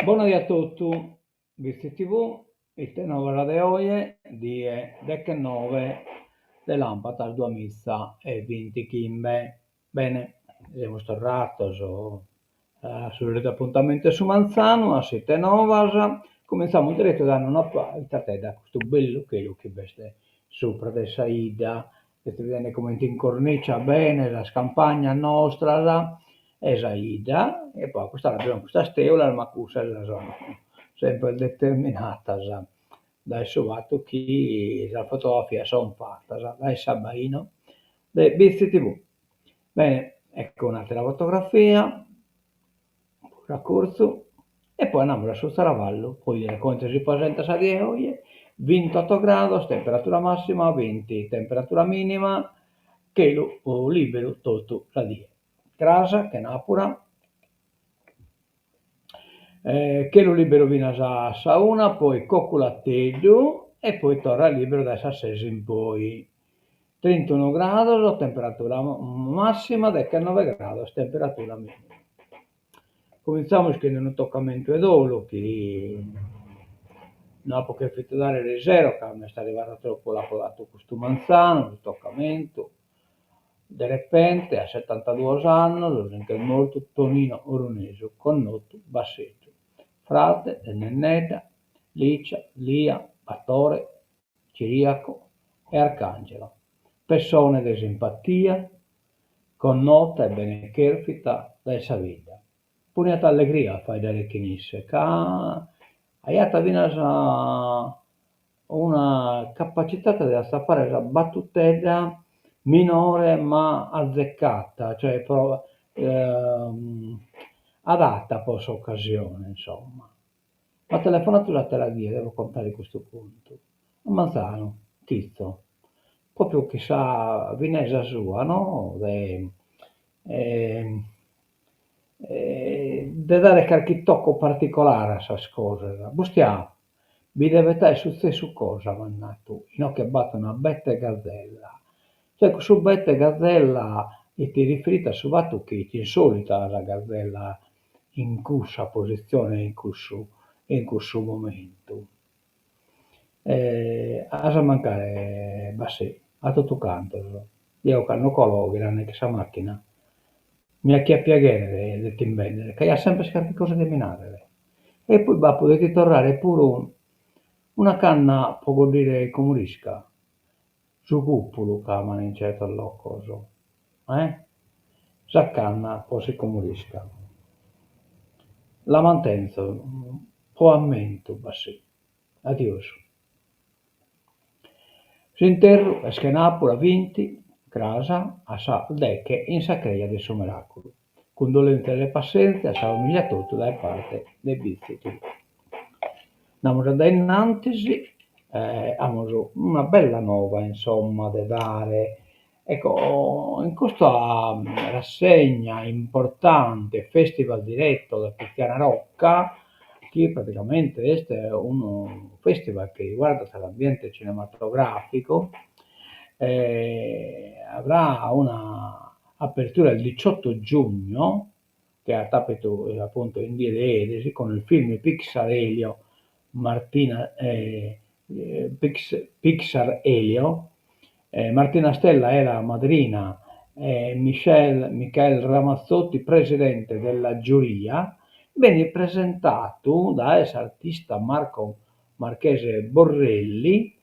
Bona die a totu, Bitzi TV, ite novas de oje, die dechenoe de làmpadas duamiza e bintichimbe. Bene, semus torrados a su solitu apuntamentu 'e su manzanu, a s'ite novas, cumintzamus deretu dande una boltadedda a custu bellu chelu chi b'est subra de sa 'idda, est bidende comente incorniciat bene sas campagnas nostras e sa 'idda, e poi a cust'ala bi sun custas teulas, ma cussas sun sempre determinadas dae su fatu chi sas fotografias sun fatas dae Sabaino de Bitzi TV. Bene, ecco un'atera fotografia prus a curtzu e poi andamus a su Zaravallu po 'idere comente si presentat sa die 'e oje, bintotto grados, temperatura massima, binti temperatura minima, chelu liberu totu sa die. Cras, chenapura, chelu liberu finas a sa una, poi coculateddu e poi torra liberu dae sas ses in poi. Trintunu grados temperatura massima, dechenoe grados temperatura minima. Cumintzamus chin unu tocamentu 'e dolu chi no apo cherfidu dare erisero ca m'est arrivadu tropu, l'apo dadu custu manzanu, su tocamentu De repente, a setantaduos annos, si nch'est mortu Tonino Orunesu, connotu Basseddu, frade de Nennedda, Licia, Lia, Batore, Ciriaco e Arcangelo, pessone de simpatia, connota e bene chèrfida dae sa bidda. Poniat allegria a faeddare chin isse, ca aiat finas una capacitade de atzapare sa batutedda minore ma azecata, cioè pro adatta pro s'occasione insomma. M'at telefonadu s'atera die, devo contare custu contu, a manzanu, chitzo, propriu chin sa finesa sua no de de dare carchi toccu particolare a sas cosas. Bustià Bi devet aer sutzessu cosa, m'at natu, inoghe b'at una bete gazella. Cioè cussu bete gazella 'it riferitu a su fatu chi 'it insolita sa gazella in cussa positzione e in cussu in cussu momentu. As a mancare Bassè, a totu cantos, deo cando colo ghirande chin sa macchina mi 'achiat piaghere de t'imbennere ca aias sempre carchi cosa de mi narrere. E poi b'apo de ti torrare puru una canna pro goddire comurisca, su cùpulu craman in certos locos, eh? Sa canna pro s'icomurisca. La mantenzo pro ammentu, Bassì. Adiosu. S'interru est chenàpura 20, cras a sas deche in sa creja de su Meràculu. Cundolèntzias e passèntzia a sa famìlia totu dae parte de Bitzi TV. Andamus a dae innantis, amus una bella nova insomma de dare, ecco in custa rassegna importante festival diretto da Tiziana Rocca, chi praticamente est unu festival chi riguardat l'ambiente cinematografico, avrà una apertura il 18 giugno, chi at apertu appuntu in die de eris, cun il film Pixar Elio Martina Pixar Elio, Martina Stella è la madrina e Michel Michael Ramazzotti presidente della giuria, benit presentadu dae s'artista Marco Marchese Borrelli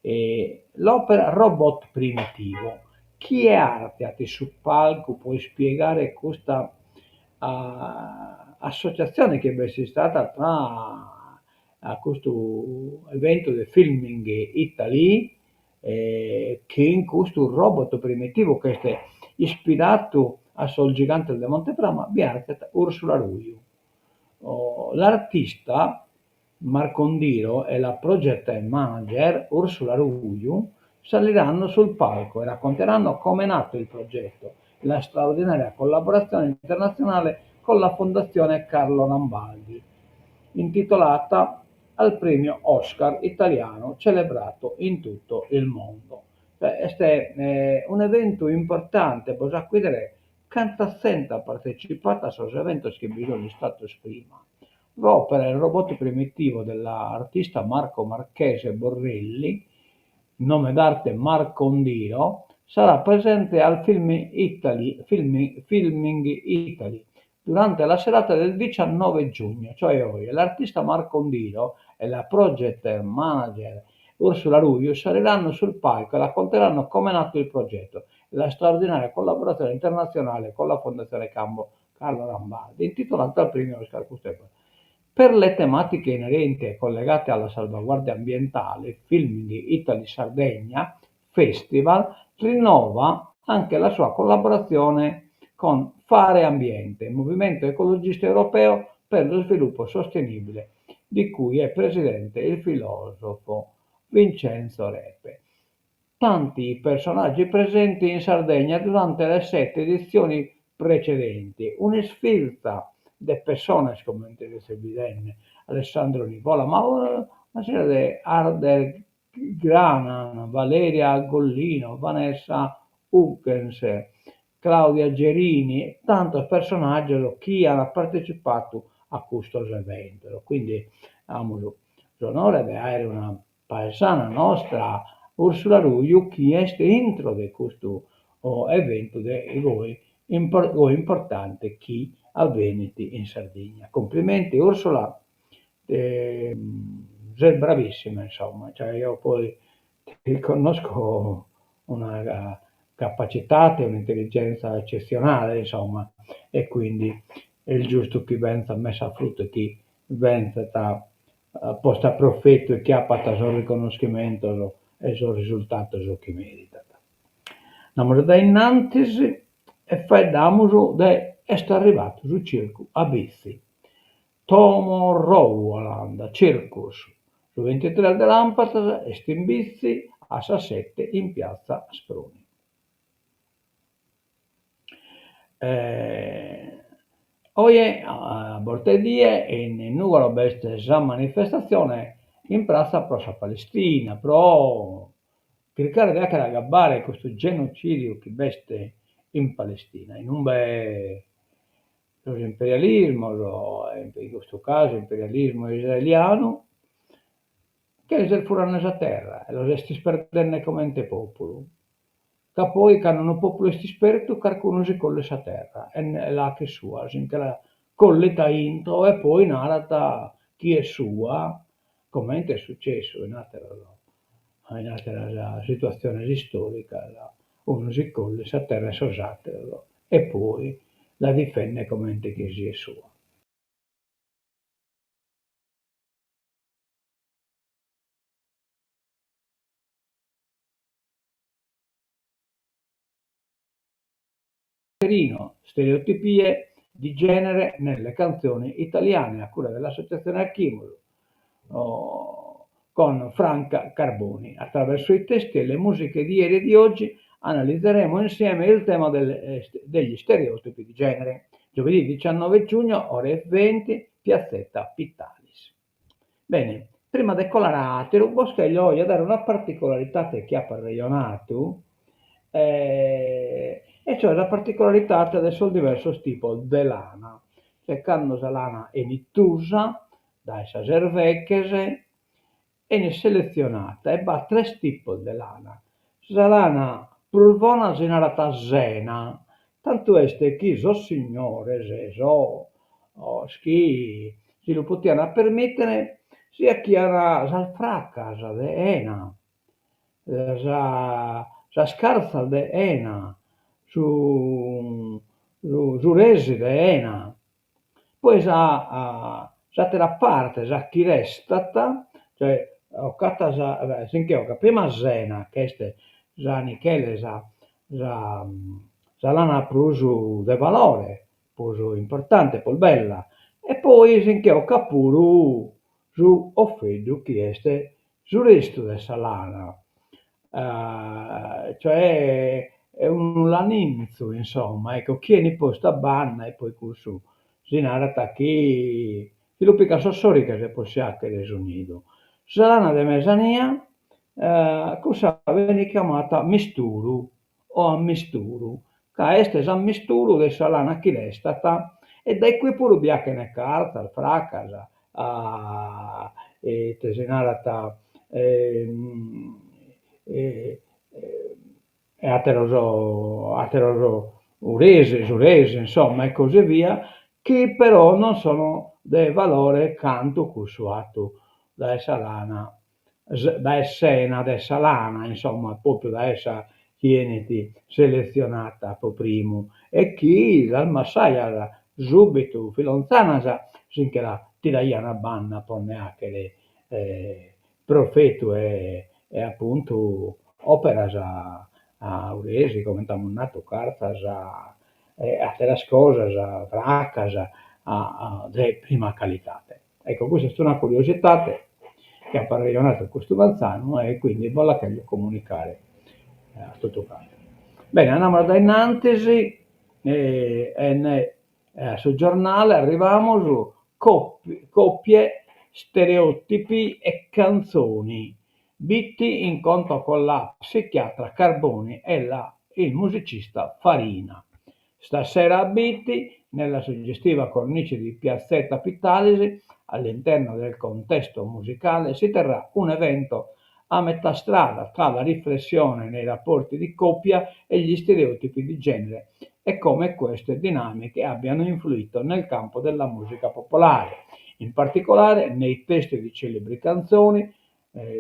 L'òpera Robot Primitivo, chie àrtziat in su palcu pro ispiegare custa associatzione chi b'est istada tra a custu eventu de Filming Italy chin custu robot primitivu chi est ispiradu a sos gigantes de Mont'e Prama, bi àrtziat Ursula Ruiu. L'artista Marco Ondiro e la project manager Ursula Ruiu saliranno sul palco e racconteranno come è nato il progetto e la straordinaria collaborazione internazionale con la Fondazione Carlo Rambaldi, intitolata al premio Oscar italiano celebrato in tutto il mondo. Est un'eventu importante bos aco 'idere canta zente at partetzipadu a sos eventos chi bi sun istados prima. S'òpera Il robot primitivo dell'artista Marco Marchese Borrelli, nome d'arte Marcondiro, sarà presente al Film Italy, Film, Filming Italy durante la serata del 19 giugno, cioè oggi. L'artista Marcondiro e la project manager Ursula Ruiu saliranno sul palco e racconteranno come è nato il progetto e la straordinaria collaborazione internazionale con la Fondazione Cambo Carlo Rambaldi, intitolata al premio Oscar Custepa. Per le tematiche inerenti e collegate alla salvaguardia ambientale, Filming Italy Sardegna Festival rinnova anche la sua collaborazione con Fare Ambiente, movimento ecologista europeo per lo sviluppo sostenibile, di cui è presidente il filosofo Vincenzo Repe. Tanti i personaggi presenti in Sardegna durante le sette edizioni precedenti, un'isfilza de pessones comente seus bidende, Alessandro Nivola, ma una serie de Arder Granan, Valeria Golino, Vanessa Hudgens, Claudia Gerini, tantos personàgios chi ant partecipadu a custos eventos. Quindi amus s'onore de àere una paesana nostra, Ursula Ruiu, chi est intro de custu eventu de goi goi importante chi avenit in Sardigna. Complimenti Ursula, ses bravissima insomma, cioè io poi ti connosco una capacità e un'intelligenza eccezionale insomma e quindi est giustu chi benzat messa a fruttu e chi benzat posta a profettu e chi apat sos riconnoschimentos e sos risultados chi meritat. Andamus dae innantis e faeddamus de Est arrivadu su circu a Bitzi. Tomorrowland Circus, su bintitres de làmpadas est in Bitzi a sas sete in piazza Asproni. Oje a borta 'e die in Nùgoro b'est sa manifestatzione in pratza pro sa Palestina, pro chircare de 'achere agabbare custu genocìdiu chi b'est in Palestina, in umbe sos imperialismos, in custu casu imperialismu israelianu, che lis est furande sa terra e los est isperdende comente pòpulu. Ca poi cando unu pòpulu est ispertu carcunu si collit sa terra e la 'achet sua, si nche la collit a intro e poi narat chi est sua, comente est sucessu in àteros in àteras situatziones istòricas, unu si collit sa terra 'e sos àteros e poi la difendet comente chi siet sua. Serino, Stereotipie di genere nelle canzoni italiane, a cura dell'associazione Archimulu, con Franca Carboni. Attraverso i testi e le musiche di ieri e di oggi analizzeremo insieme il tema delle, degli stereotipi di genere. Giovedì 19 giugno, ore 20, piazzetta Pittalis. Bene, prima de colare a àteru, bos cherjo oje dare una particularidade chi apo arrejonadu, e cioè sa particularidade de sos diversos tipos de lana, cioè cando sa lana 'enit tusa dae sas erveches, 'enit seletzionada e b'at tres tipos de lana, sa lana prus bona si narat sena, tantu est chi sos signores, sos chi si lu potian permìtere, si 'achian sas fracas de 'ena, sas cartzas de 'ena, su su resi de 'ena. Poi sa s'àtera parte, sa chi restat, cioè 'ocat sa si nche 'ocat prima s'ena, ch'est sa nichele, sa sa sa lana prus de valore, prus importante, prus bella, e poi si nche 'ocat puru su 'ofeddu chi est su restu de sa lana, cioè unu laninzu insomma, ecco, chi 'enit postu a banda e poi cussu si narat chi si lu pican sos sorighes po si 'achere su nidu. Sa lana de mesania, cussa benit chiamata misturu o ammisturu, ca est s'ammisturu de sa lana chi restat. E dae cue puru bi 'achen cartzas, fracas, ite si narat e ateros ateros uresi, s'uresi insomma e così via, chi però non sono de valore cantu cussu 'atu dae sa lana dae s'ena de sa lana, insomma propriu dae sa chi 'enit seletzionata po primu e chi sas massajas subitu filonzanas si nche la tiraian a banda po nde 'achere profetu e e apuntu operas a uresi, comente amus natu, cartzas e ateras cosas, fracas de prima calidade. Ecco, custa est una curiosidade chi apo arrejonadu custu manzanu e quindi bos la cherjo comunicare a totu cantu. Bene, andamus dae innantis e a su giornale arrivamus, coppie, stereotipi e canzoni, Bitti incontro con la psichiatra Carboni e la il musicista Farina. Stasera a Bitti, nella suggestiva cornice di Piazzetta Pittalis, all'interno del contesto musicale, si terrà un evento a metà strada tra la riflessione nei rapporti di coppia e gli stereotipi di genere e come queste dinamiche abbiano influito nel campo della musica popolare, in particolare nei testi di celebri canzoni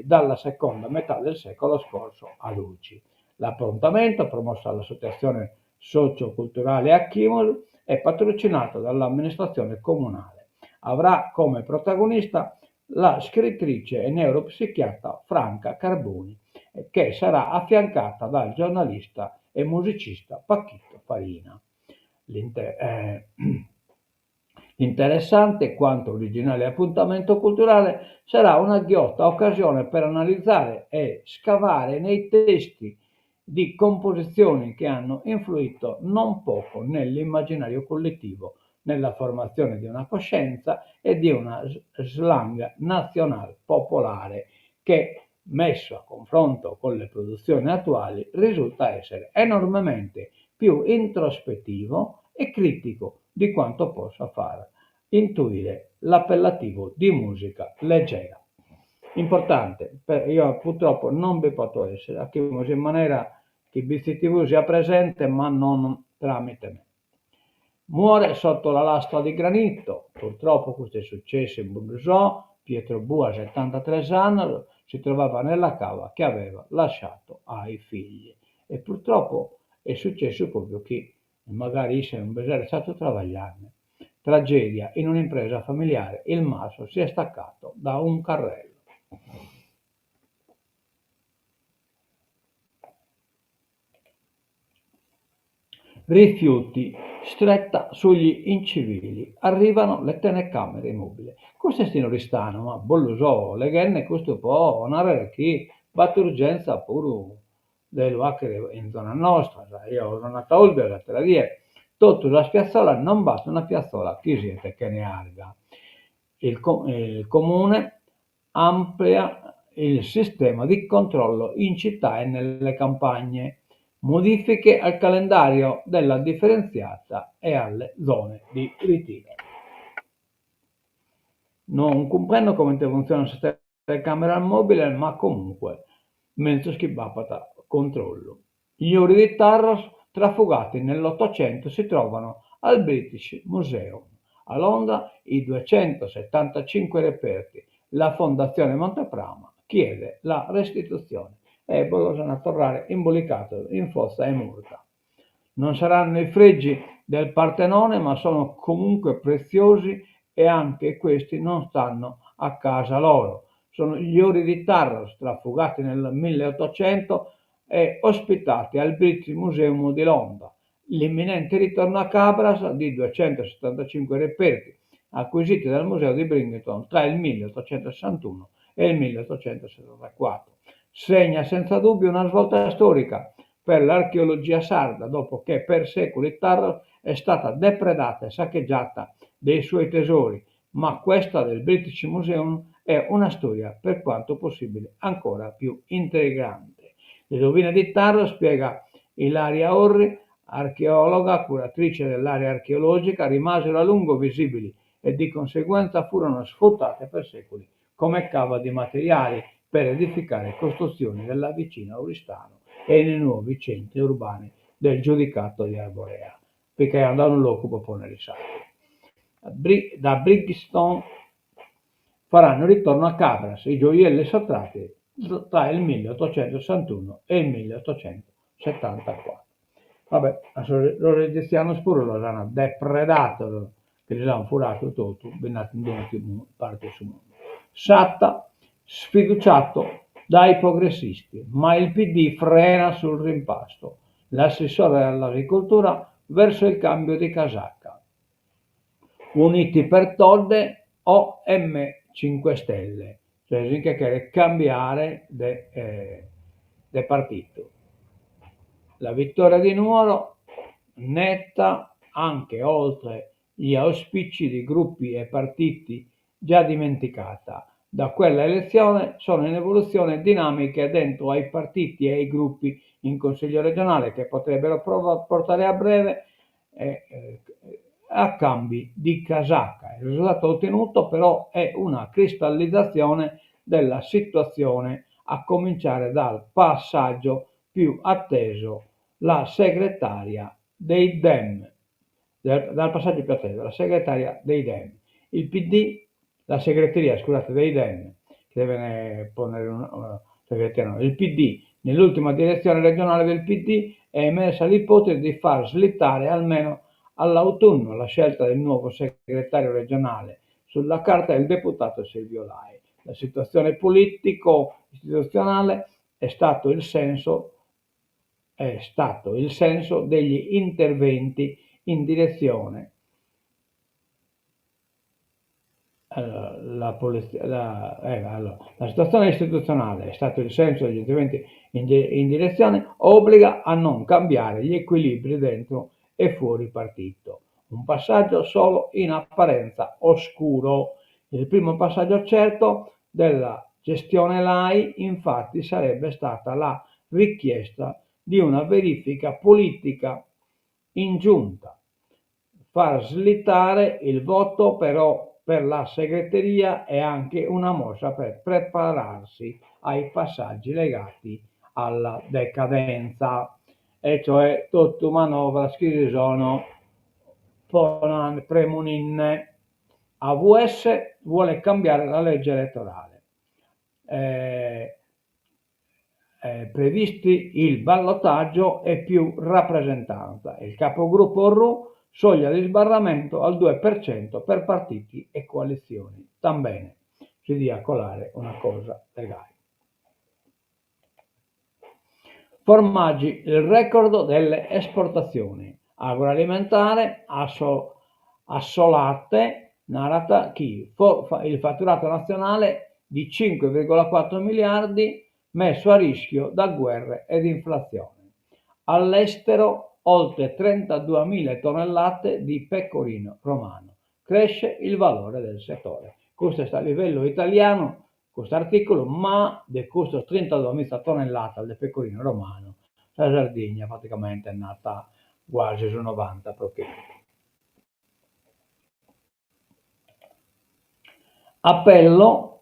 dalla seconda metà del secolo scorso ad oggi. L'appuntamento, promosso dall'associazione socioculturale Achimus e patrocinato dall'amministrazione comunale, avrà come protagonista la scrittrice e neuropsichiatra Franca Carboni, che sarà affiancata dal giornalista e musicista Paquito Farina. Interessante quanto originale appuntamento culturale sarà una ghiotta occasione per analizzare e scavare nei testi di composizioni che hanno influito non poco nell'immaginario collettivo, nella formazione di una coscienza e di una slang nazional popolare che, messo a confronto con le produzioni attuali, risulta essere enormemente più introspettivo e critico di quanto possa far intuire l'appellativo di musica leggera. Importante, io purtroppo non bi poto essere, 'achimus in manera chi Bitzi TV sia presente ma non tramite me. Muore sotto la lastra di granito, purtroppo custu est successu in Buddusò, Pietro Bua, setantatres annos, si trovava nella cava che aveva lasciato ai figli e purtroppo est successu propriu chi magari isse non bi seret istadu trabagliende. Tragedia in un'impresa familiare, il masso si è staccato da un carrello. Rifiuti, stretta sugli incivili, arrivano le telecamere mobili. Custu est in Oristano, ma bos lu so leghende custu po narrer chi b'at urgenza puru de lu 'achere in zonas nostras. Eo so andadu a Olbia s'atera die, totu sas piazzolas non b'at una piazzola chi siet chene arga. Il il comune amplia il sistema di controllo in città e nelle campagne, modifiche al calendario della differenziata e alle zone di ritiro. Non cumprendo comente funtzionat sa telecamera mobile, ma comunque menzus chi b'apat controllu. Gli ori di Tharros trafugati nell'Ottocento si trovano al British Museum. A Londra i 275 reperti, la Fondazione Mont'e Prama chiede la restituzione e bos los an a torrare imbolicados in foza 'e murta. Non saranno i fregi del Partenone ma sono comunque preziosi e anche questi non stanno a casa loro. Sono gli ori di Tharros trafugati nel 1800 e ospitati al British Museum di Londra. L'imminente ritorno a Cabras di 275 reperti acquisiti dal Museo di Bridlington tra il 1861 e il 1874 segna senza dubbio una svolta storica per l'archeologia sarda dopo che per secoli Tharros è stata depredata e saccheggiata dei suoi tesori, ma questa del British Museum è una storia per quanto possibile ancora più intrigante. Le rovine di Tharros, spiega Ilaria Orri. Archeologa curatrice dell'area archeologica, rimasero a lungo visibili e di conseguenza furono sfruttate per secoli come cava di materiali per edificare costruzioni nella vicina Oristano e nei nuovi centri urbani del Giudicato di Arborea, poita aiant dadu unu logu po ponnere is sacus. Da Brixton faranno ritorno a Cabras i gioielli sottratti tra il 1861 e il 1874. Vabbè, a sos egitzianos puru los an depredados, che lis an furadu totu, bi nd'at in donzi parte 'e su mundu. Satta, sfiduciato dai progressisti, ma il PD frena sul rimpasto. L'assessore all'agricoltura verso il cambio di casacca. Uniti per Todde o M 5 Stelle, cioè si nche cheret cambiare de de partitu. La vittoria di Nuoro, netta anche oltre gli auspici di gruppi e partiti già dimenticata. Da quella elezione sono in evoluzione dinamiche dentro ai partiti e ai gruppi in Consiglio regionale che potrebbero portare a breve a cambi di casacca. Il risultato ottenuto però è una cristallizzazione della situazione, a cominciare dal passaggio più atteso, la segretaria dei Dem. Dal passaggio più atteso, la segretaria dei Dem. Il PD, la segreteria, scusate, dei Dem, che deve ponere una segreteria, no, il PD, nell'ultima direzione regionale del PD è emersa l'ipotesi di far slittare almeno all'autunno la scelta del nuovo segretario regionale, sulla carta il deputato Silvio Lai. La situazione politico-istituzionale è stato il senso è stato il senso degli interventi in direzione allora, la, polizia, la, eh, allora, la situazione istituzionale è stato il senso degli interventi in, in direzione obbliga a non cambiare gli equilibri dentro e fuori partito. Un passaggio solo in apparenza oscuro. Il primo passaggio certo della gestione Lai, infatti, sarebbe stata la richiesta di una verifica politica in giunta. Far slittare il voto però per la segreteria è anche una mossa per prepararsi ai passaggi legati alla decadenza, e cioè totu manovras chi si sono premuninne. AVS vuole cambiare la legge elettorale. Eh, eh, previsti il ballottaggio e più rappresentanza. Il capogruppo Orrù soglia di sbarramento al 2% per partiti e coalizioni. Tambene si diat colare una cosa de gai. Formaggi, il record delle esportazioni. Agroalimentare, Assolatte narat chi il fatturato nazionale di 5,4 miliardi messo a rischio da guerre ed inflazione. All'estero oltre 32.000 tonnellate di pecorino romano. Cresce il valore del settore. Custu est a livellu italianu custu articulu, ma de custos trintaduamiza tonnelladas de pecorino romano sa Sardigna praticamente nd'at guasi su novanta pro chentu. Appello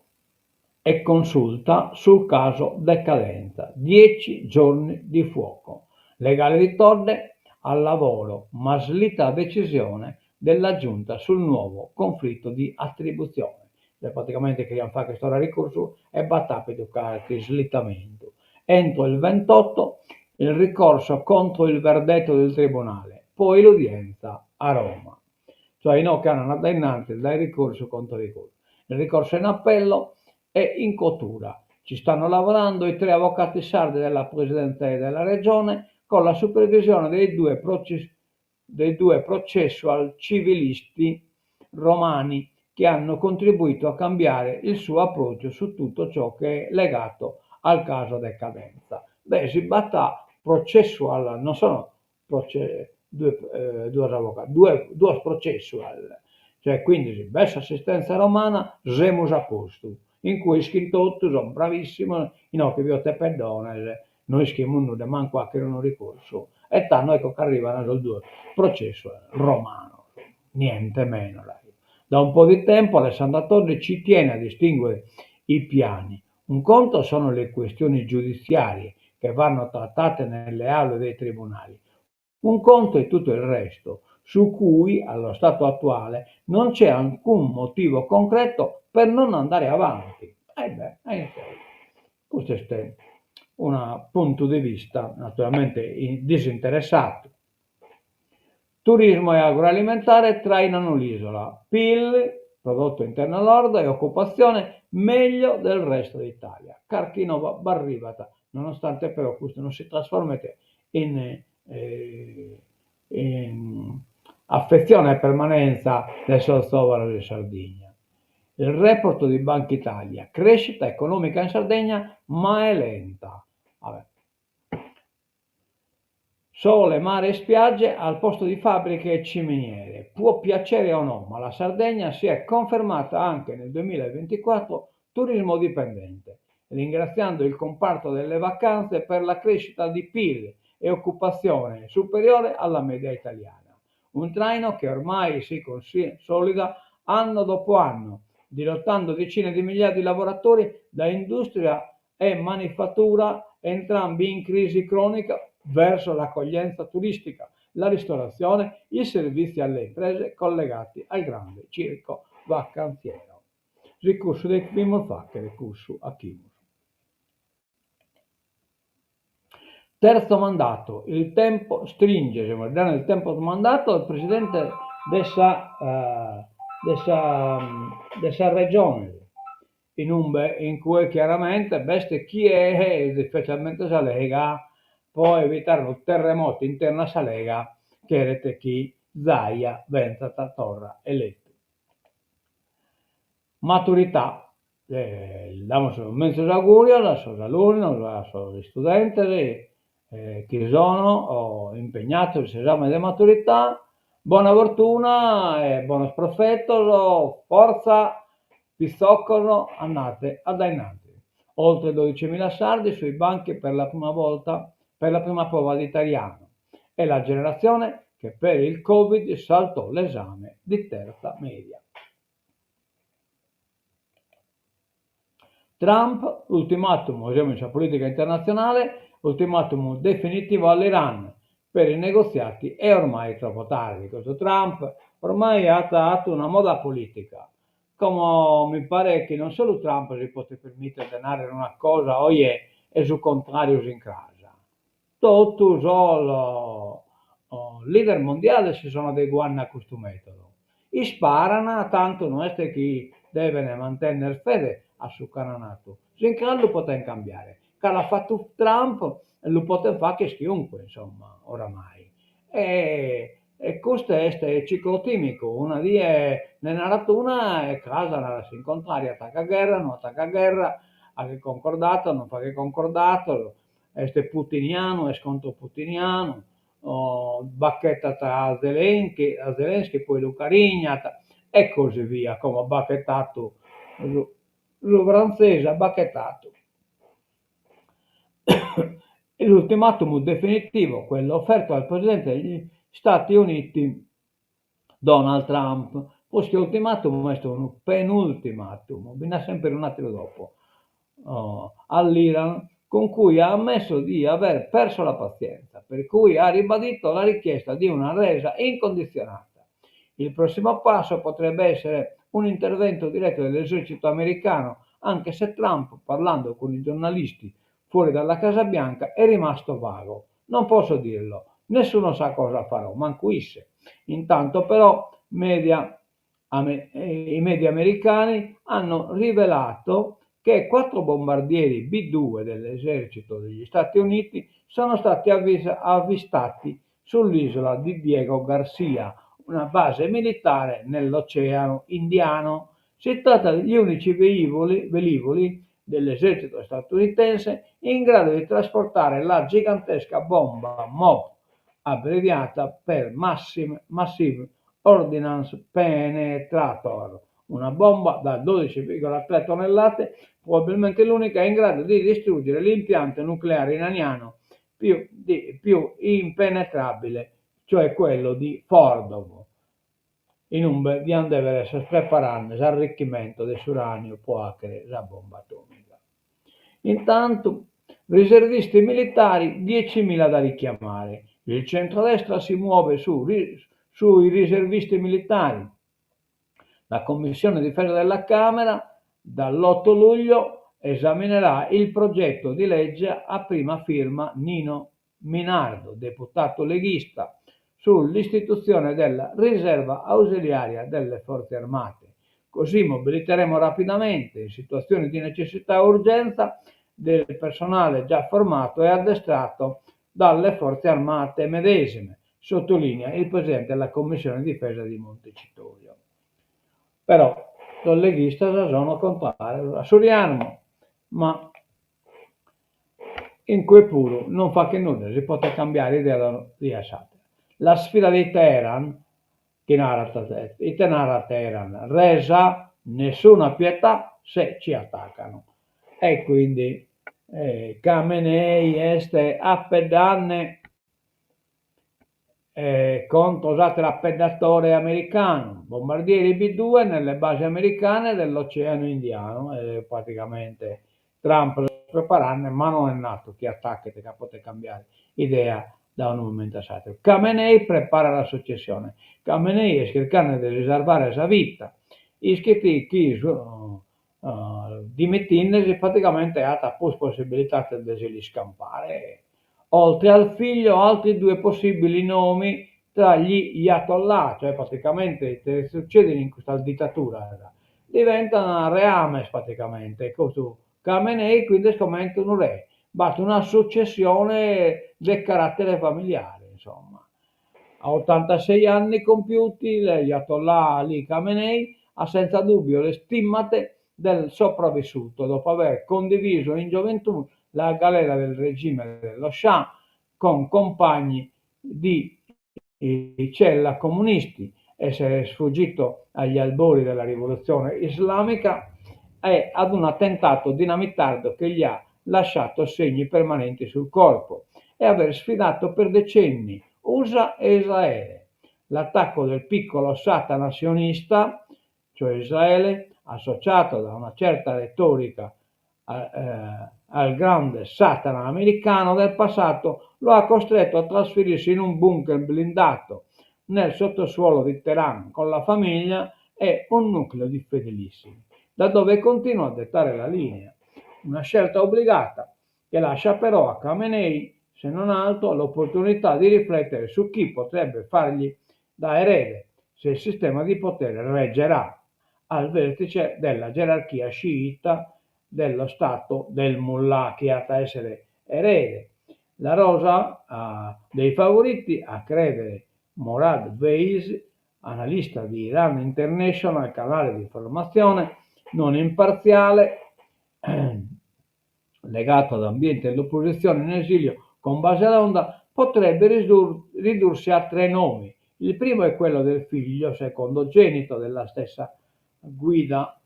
e consulta sul caso decadenza, dieci giorni di fuoco. Legale di Todde al lavoro, ma slitta la decisione della giunta sul nuovo conflitto di attribuzione. Cioè praticamente cheriant fagher torra ricursu e b'at apidu carchi slittamentu. Entro il 28 il ricorso contro il verdetto del tribunale, poi l'udienza a Roma. Cioè inoghe andant a innantis dae ricursu contra ricursu. Il ricorso in appello è in cottura. Ci stanno lavorando i tre avvocati sardi della Presidenza della Regione con la supervisione dei due dei due processual civilisti romani che hanno contribuito a cambiare il suo approccio su tutto ciò che è legato al caso decadenza. Beh, si b'at processual, non sono proce, due, eh, duos avvocados, due, duos processual, cioè quindi si b'est s'assistenza romana semus a postu, in cue ischin totu, son bravissimos, inoghe chi bio tepeddones no ischimus nudda, mancu 'achere unu ricursu. E tando ecco ch'arriban sos duos processos romanos, niente meno. Da un po' di tempo Alessandra Todde ci tiene a distinguere i piani. Un conto sono le questioni giudiziarie che vanno trattate nelle aule dei tribunali, un conto è tutto il resto, su cui, allo stato attuale, non c'è alcun motivo concreto per non andare avanti. E beh, e custu est unu puntu de vista naturalmente disinteressadu. Turismo e agroalimentare trainano l'isola, Pil, prodotto interno lordo e occupazione meglio del resto d'Italia. Carchi nova b'arribat, nonostante però custu non si trasformet in in affetzione e permanenza de sos zòvanos in Sardigna. Il report di Banca Italia, crescita economica in Sardegna ma è lenta. Sole, mare e spiagge al posto di fabbriche e ciminiere. Può piacere o no, ma la Sardegna si è confermata anche nel 2024 turismo dipendente, ringraziando il comparto delle vacanze per la crescita di PIL e occupazione superiore alla media italiana. Un traino che ormai si consolida anno dopo anno, dirottando decine di migliaia di lavoratori da industria e manifattura, entrambi in crisi cronica, verso l'accoglienza turistica, la ristorazione, i servizi alle imprese collegati al grande circo vacanziero. Si cussu depimus fàghere cussu 'achimus. Terzo mandato, il tempo stringe, semus dende il tempo mandato al presidente de sa de sa de sa regione in umbe in cue chiaramente b'est chie, ispecialmente sa Lega, po evitare unu terremoto internu a sa Lega, cheret chi Zaia benzat torra eletu. Maturità, damus sos menzus augurios a sos alunnos, a sos istudentes chi sono impegnados in s'esame de maturità, bona fortuna e bonos profetos, fortza pitzocos, andade a dae innantis. Oltre dodicimila sardi sui banchi per la prima volta per la prima prova di italiano. È la generazione che per il Covid saltò l'esame di terza media. Trump, ultimatum, semus in sa politica internatzionale, ultimatum definitivu all'Iran, per i negoziati è ormai troppo tardi. Custu Trump ormai at atu una moda politica. Como mi paret chi non solu Trump si potet permìtere de nàrrere una cosa oje e su contràriu s'incras. Totu sos leader mondiales si sono adeguende a custu mètodu. Isparan, tantu no est chi deven mantenner fede a su ch'an natu. S'incras lu poten cambiare. Ca l'at fatu Trump lu potet fagher chiunque, insomma, oramai. E e custu est ciclotimicu, una die nde narat una e cras narat s'incontràriu, atacat gherra, no atacat gherra, faghet concordatos, non faghet concordatos, est putinianu, est contro putinianu, bachetat a Zelenski, a Zelensky poi lu carignat e così via, como at bachetatu su su frantzesu at bachetatu L'ultimatum definitivo, quello offerto dal presidente degli Stati Uniti Donald Trump, prus che ultimatum est unu penultimatum, bi nd'at semper un'àteru dopo, all'Iran, con cui ha ammesso di aver perso la pazienza, per cui ha ribadito la richiesta di una resa incondizionata. Il prossimo passo potrebbe essere un intervento diretto dell'esercito americano, anche se Trump, parlando con i giornalisti fuori dalla Casa Bianca, è rimasto vago. Non posso dirlo, nessuno sa cosa farò, mancu isse. Intanto però media, i media americani hanno rivelato che quattro bombardieri B-2 dell'esercito degli Stati Uniti sono stati avvistati sull'isola di Diego Garcia, una base militare nell'Oceano Indiano. Si tratta degli unici velivoli, velivoli dell'esercito statunitense in grado di trasportare la gigantesca bomba MOP, abbreviata per Massive, Massive Ordnance Penetrator, una bomba da 12,3 tonnellate, probabilmente l'unica in grado di distruggere l'impianto nucleare iraniano. più di più impenetrabile, cioè quello di Fordow, in umbe diant dèvere èssere preparende s'arrichimentu de s'uràniu pro fàghere sa bomba atòmica. Intantu, riservisti militari, diecimila da richiamare. Il centrodestra si muove su sui riservisti militari. La Commissione Difesa della Camera dall'8 luglio esaminerà il progetto di legge a prima firma Nino Minardo, deputato leghista, sull'istituzione della riserva ausiliaria delle Forze Armate. Così mobiliteremo rapidamente, in situazioni di necessità o urgenza, del personale già formato e addestrato dalle Forze Armate medesime, sottolinea il presidente della Commissione Difesa di Montecitorio. Però sos leghistas sono contrarios a su riarmu, ma in cue puru non faghet nudda, si potet cambiare idea da una die a s'àtera. La sfida di Teheran, chi narat, ite narat Teheran? Resa nessuna pietà se ci attaccano. E quindi Khamenei est apeddende contro s'àteru apeddatore americanu, bombardieri B-2 nelle basi americane dell'Oceano Indiano, e praticamente Trump est preparende, ma no est natu chi atachet ca potet cambiare idea dae unu momentu a s'àteru. Khamenei prepara la successione. Khamenei est chirchende de si sarvare sa vita, ischit chi su dimitinde·si praticamente at prus possibilidades de si l'iscampare. Oltre al figlio altri due possibili nomi tra gli ayatollah, cioè praticamente ite succedit in custas ditaturas, diventan reames praticamente, custu Khamenei quindi est comente unu re, b'at una successione de carattere familiare insomma. A ottantasei anni compiuti l'ayatollah Ali Khamenei ha senza dubbio le stimmate del sopravvissuto dopo aver condiviso in gioventù la galera del regime dello Scià con compagni di cella comunisti, essere sfuggito agli albori della rivoluzione islamica e ad un attentato dinamitardo che gli ha lasciato segni permanenti sul corpo e aver sfidato per decenni USA e Israele. L'attacco del piccolo Satana sionista, cioè Israele, associato da una certa retorica al grande Satana americano del passato, lo ha costretto a trasferirsi in un bunker blindato nel sottosuolo di Teheran con la famiglia e un nucleo di fedelissimi, da dove continua a dettare la linea. Una scelta obbligata che lascia però a Khamenei, se non altro, l'opportunità di riflettere su chi potrebbe fargli da erede, se il sistema di potere reggerà al vertice della gerarchia sciita dello Stato del mullah chi at a essere erede. La rosa dei favoriti, a credere Morad Vaez, analista di Iran International, canale di informazione non imparziale legato ad ambienti dell'opposizione in esilio con base a Londra, potrebbe ridursi a tre nomi. Il primo è quello del figlio secondogenito della stessa guida,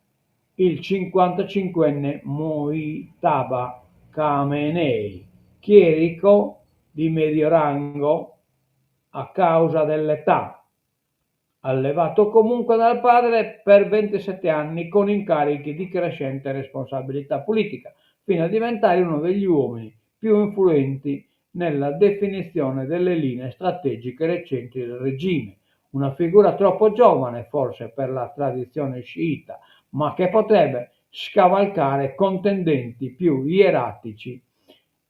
il 55enne Mojtaba Khamenei, chierico di medio rango a causa dell'età, allevato comunque dal padre per 27 anni con incarichi di crescente responsabilità politica, fino a diventare uno degli uomini più influenti nella definizione delle linee strategiche recenti del regime. Una figura troppo giovane forse per la tradizione sciita, ma che potrebbe scavalcare contendenti più ieratici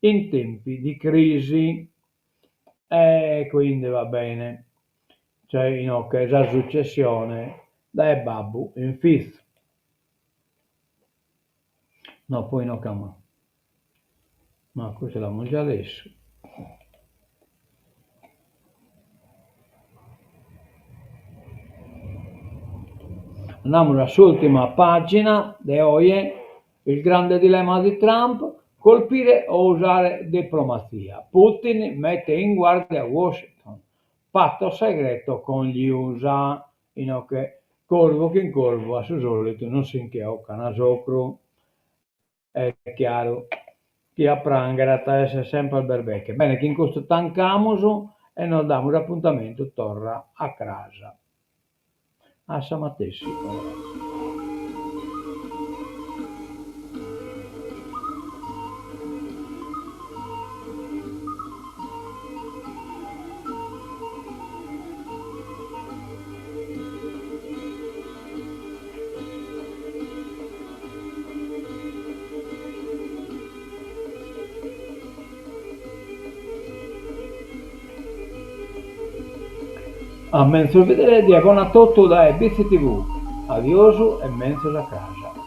in tempi di crisi. E quindi va bene, cioè inoghe sa successione dae babbu in fizu. No, poi no ca ma custu l'amus già lessu. Andamus a s'ùrtima pàgina de oje, il grande dilemma di Trump, colpire o usare diplomazia. Putin mette in guardia Washington, patto segreto con gli USA. Inoghe corvu chin corvu a su solitu non si nche 'ocan s'ocru. Est chiaru. Chi a pranghere at a essere semper berbeche. Bene, chin custu tancamus e nos damus apuntamentu torra a cras a sa matessi ora. A menzus bidere, die bona a totu dae Bitzi TV. Adiosu e menzus a cras.